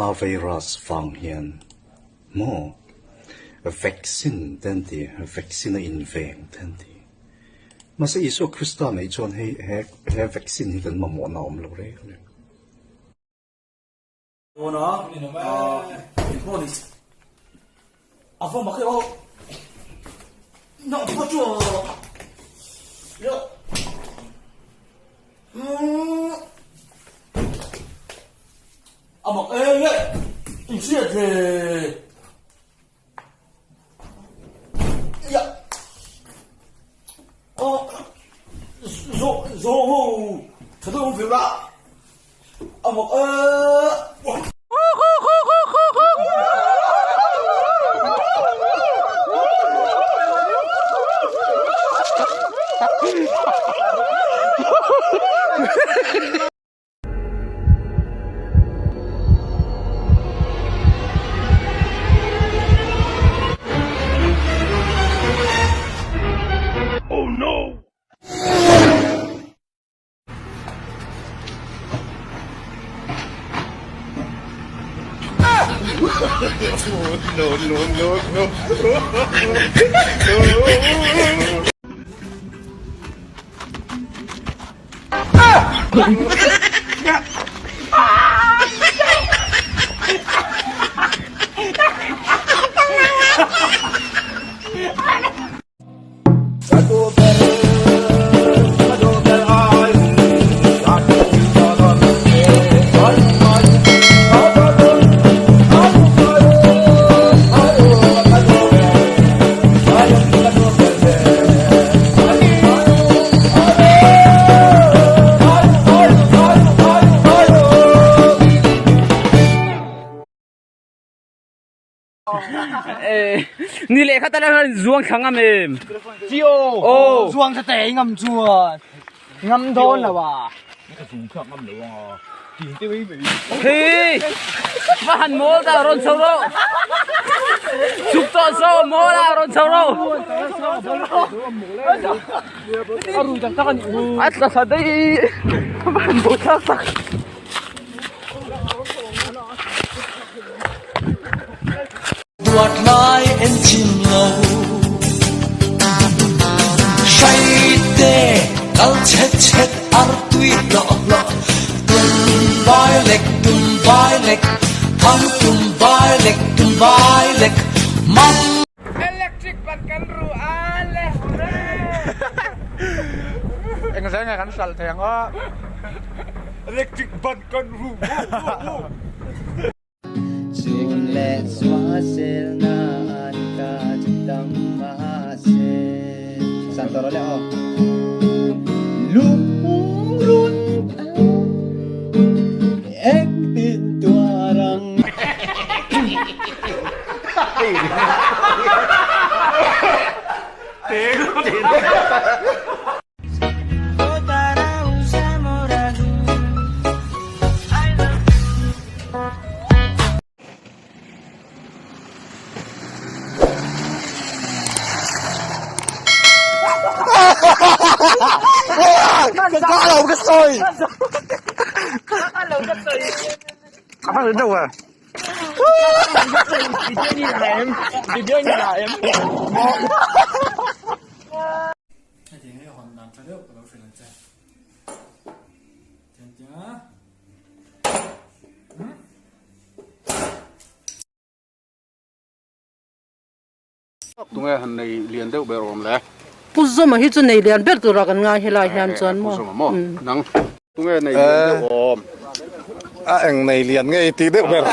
Coronavirus vang hian maw vaccine te an ti, vaccine a inveng te an ti. Mahse Isua Krista neih chuan hei he he vaccine hi kan mamawhna a awm lo reng reng. Ni leh khat ala zuang thla ngam em? Chiu. Oh. Zuang thla te ngam chuan. Ngam dawn lo a. Hi. Va han mawl ta rawn chho rawh. Chuk tawh so mawl a rawn chho rawh. A tla thla daih. Va han bo thlak tak. Duat lai en chim lo Hrai te kal chet chet ar tui hlawh hlawh Tum vai lek tum vai lek Thang tum vai lek tum vai lek Mang Electric ban kan ru a le Eng zel nge kan hralh thei ang aw. Electric ban kan ru. Chun leh chua sel na an ka tam mahse San toro le aw Lungrun eng tin tuarang Hetiang hi hawn dan tha deuh ka lo hrilh ang che. Tiang tiang a. Tunge han nei lian deuh ber awm le? Pu Zuma hi chu nei lian ber tura kan ngai helai hian chuan maw? Pu Zuma maw? Nang tunge nei lian deuh awm? A eng nei lian nge i ti deuh ber?